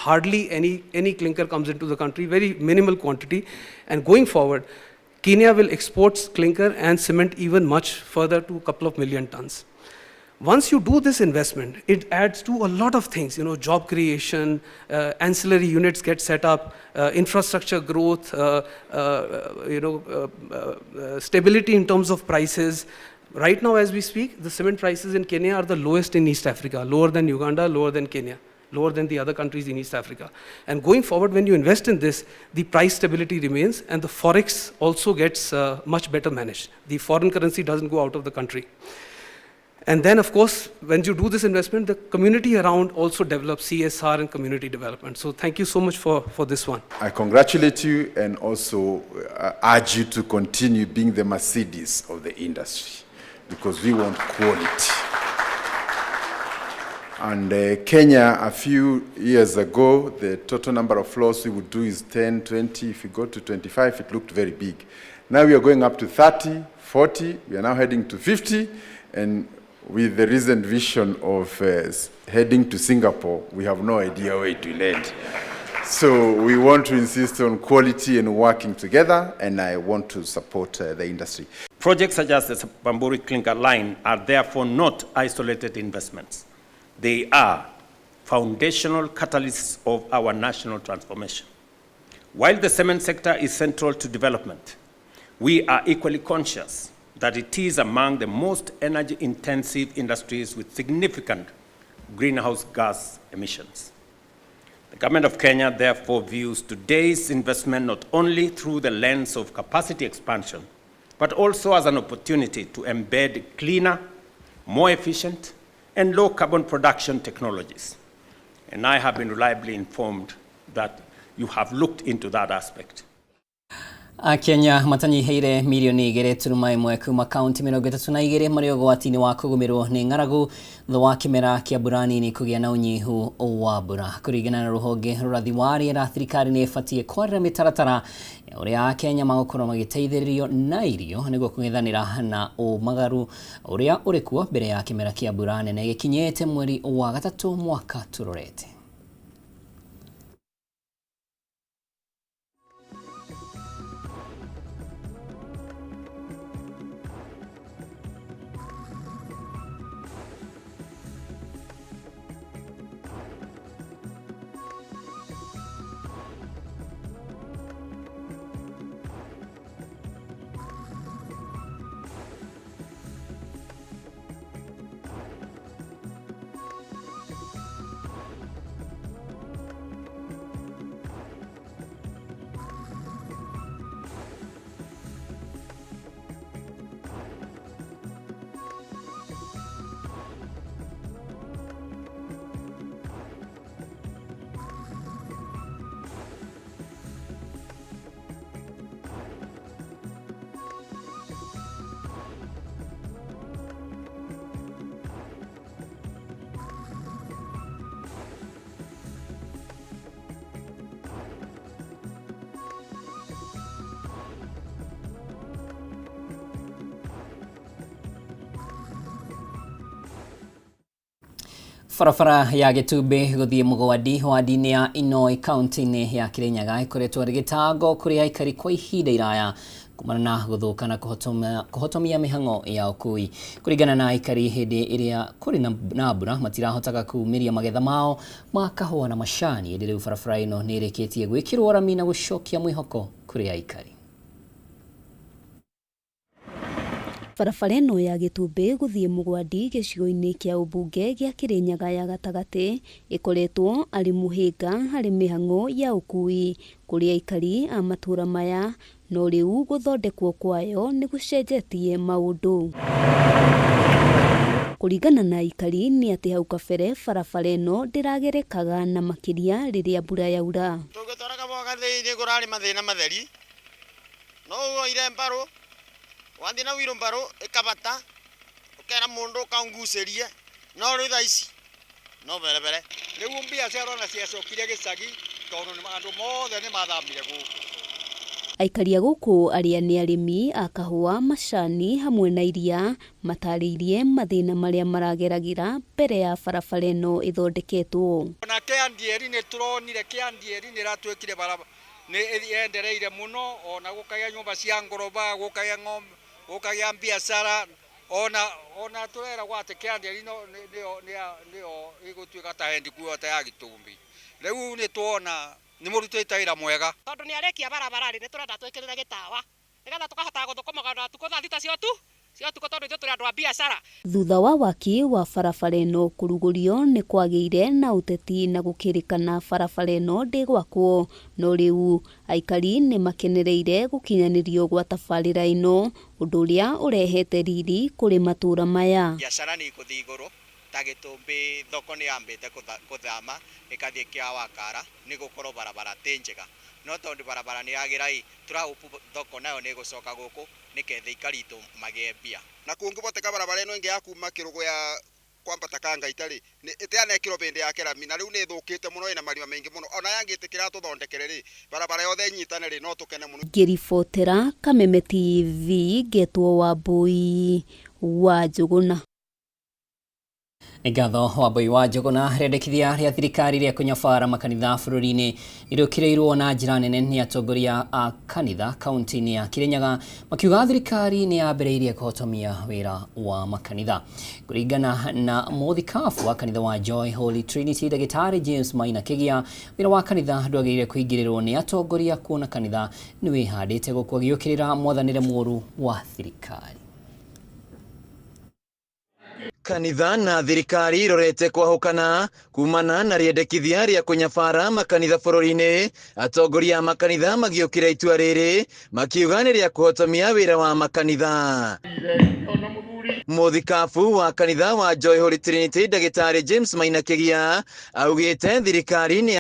Hardly any clinker comes into the country, very minimal quantity. And going forward, Kenya will export clinker and cement even much further to a couple of million tons. Once you do this investment, it adds to a lot of things, job creation, ancillary units get set up, infrastructure growth, stability in terms of prices. Right now, as we speak, the cement prices in Kenya are the lowest in East Africa, lower than Uganda, lower than Kenya, lower than the other countries in East Africa. And going forward, when you invest in this, the price stability remains and the forex also gets much better managed. The foreign currency doesn't go out of the country. And then, of course, when you do this investment, the community around also develops CSR and community development. So thank you so much for this one. I congratulate you and also urge you to continue being the Mercedes of the industry, because we want quality. And Kenya, a few years ago, the total number of floors we would do is 10, 20. If you go to 25, it looked very big. Now we are going up to 30, 40. We are now heading to 50. And with the recent vision of heading to Singapore, we have no idea where it will end. So we want to insist on quality and working together, and I want to support the industry. Projects such as the Bamburi Clinker Line are therefore not isolated investments. They are foundational catalysts of our national transformation. While the cement sector is central to development, we are equally conscious that it is among the most energy-intensive industries with significant greenhouse gas emissions. The government of Kenya therefore views today's investment not only through the lens of capacity expansion, but also as an opportunity to embed cleaner, more efficient, and low-carbon production technologies. And I have been reliably informed that you have looked into that aspect. Akenya matanyiheire mirioni igĩrĩ turuma ĩmwe kuma kaunti mĩrongo ĩtatũ na igĩrĩ marĩ ũgwati-inĩ wa kũgũmĩrwo nĩ ng'aragu thutha wa kĩmera kĩa mbura nini kũgĩa na ũnyihu wa mbura. Kũringana na rũhonge rũrathi wa rĩera, thirikari nĩ ĩbatiĩ kwarĩra mĩtaratara ya ũrĩa Akenya magũkorwo magĩteithĩrĩrio na irio nĩguo kũng'ethanĩra na ũmagaru ũrĩa ũrĩ kuo mbere ya kĩmera kĩa mbura nene gĩkinyĩte mweri wa gatatũ mwaka tũrorete. Barabara ya Gĩtumbĩ gũthiĩ Mũgwandi wadi-inĩ ya Inoi kaunti-inĩ ya Kirinyaga ĩkoretwo arĩ gĩtango kũrĩ aikari kwa ihinda iraya kumana na gũthũka na kũhotomia mĩhang'o ya ũkui. Kũringana na aikari, hĩndĩ ĩrĩa kũrĩ na mbura matirahotaga kumĩria magetha mao ma kahũa na macani, ĩndĩ rĩu barabara ĩno nĩ ĩrĩkĩtie gwĩkĩrwo rami na gũcokia mwĩhoko kũrĩ aikari. Barabara ĩno ya Gĩtumbĩ gũthiĩ Mũgwandi gĩcigo-inĩ kĩa ũmbunge gĩa Kĩrĩnyaga ya gatagatĩ ĩkoretwo arĩ mũhĩnga harĩ mĩhang'o ya ũkui kũrĩ aikari a matũra maya, no rĩu gũthondekwo kwayo nĩ gũcenjetie maũndũ. Kũringana na aikari nĩ atĩ hau kabere barabara ĩno ndĩragerekaga na makĩria rĩrĩa mbura yaura. Tũgĩtwara kahũa gathĩi-inĩ kũrarĩ mathĩna matheri, no woire mbarũ wathi na wheelbarrow ĩkabata ũkera mũndũ ũkaungucĩrie, no rĩu thaa ici no berebere. Rĩu biacara ona ciacokire gĩcagi tondũ andũ mothe nĩ mathamire gũkũ. Aikari a gũkũ arĩa nĩ arĩmi a kahũa, macani hamwe na iria matarĩirie mathĩna marĩa marageragĩra mbere ya barabara ĩno ĩthondeketwo. Ona Kĩandieri nĩ tũronire Kĩandieri nĩ ĩratuĩkire barabara nĩ yendereire mũno, ona gũkagĩa nyũmba cia ngoroba, gũkagĩa ng'ombe, gũkagĩa biacara, ona tũreragwo atĩ Kĩandieri nĩyo ĩgũtuĩka ta headquarter ya Gĩtũmbi. Rĩu nĩ tuona nĩ mũrutĩte wĩra mwega. Tondũ nĩ arĩkia barabara rĩ, nĩ tũrenda twĩkĩrĩre gĩtawa nĩgetha tũkahotaga gũthũkũmaga na ũtukũ thaa 6 cia ũtukũ tondũ ithuĩ tũrĩ andũ a biacara. Thutha wa waki wa barabara ĩno kũrugũrio nĩ kwagĩire na ũteti na gũkĩrĩkana barabara ĩno ndĩgwakwo, no rĩu aikari nĩ makenereire gũkinyanĩrio gwa tabarĩra ĩno, ũndũ ũrĩa ũrehete riri kũrĩ matũũra maya. Biacara nĩ ikũthiĩ igũrũ ta Gĩtũmbĩ thoko nĩ yambĩte kũthama ĩkathiĩ kĩa Wakara nĩ gũkorwo barabara ti njega, no tondũ barabara nĩ yagĩra ĩ tũrahope thoko nayo nĩ ĩgũcoka gũkũ nĩketha aikari aitũ magĩe mbia. Na kũngĩhoteka barabara ĩno ĩngĩ ya kuma Kĩrũgũ ya kwambata Kangaita rĩ ĩtianekĩrwo bĩndĩ ya kĩrami na rĩu nĩ ĩthũkĩte mũno, ĩna marima maingĩ mũno, ona yangĩtĩkĩra tũthondekere rĩ barabara yothe ĩnyitane rĩ no tũkene mũno. Ngĩribotera Kameme TV ngetwo Wambui wa Njũgũna. Nĩ ngatho Wambui wa Njũgũna. Rĩendekithia rĩa thirikari rĩa kũnyabara makanitha bũrũri-inĩ nĩrĩũkĩrĩirwo na njĩra nene nĩ atongoria a kanitha kaunti-inĩ ya Kirinyaga, makiuga thirikari nĩ yambĩrĩirie kũhotomia wĩra wa makanitha. Kũringana na mũthikabu wa kanitha wa Joy Holy Trinity Ndagĩtarĩ James Maina Kĩgia, wĩra wa kanitha ndwagĩrĩire kũingĩrĩrwo nĩ atongoria kuona kanitha nĩ wĩhandĩte gũkũ agĩũkĩrĩra mwathanĩre mũũru wa thirikari. Kanitha na thirikari irorete kwahũkana kumana na rĩendekithia rĩa kũnyabara makanitha bũrũri-inĩ. Atongoria a makanitha magĩũkĩra itua rĩrĩ makiuga nĩ rĩa kũhotomia wĩra wa makanitha. Mũthikabu wa kanitha wa Joy Holy Trinity Ndagĩtarĩ James Maina Kĩgia augĩte thirikari nĩ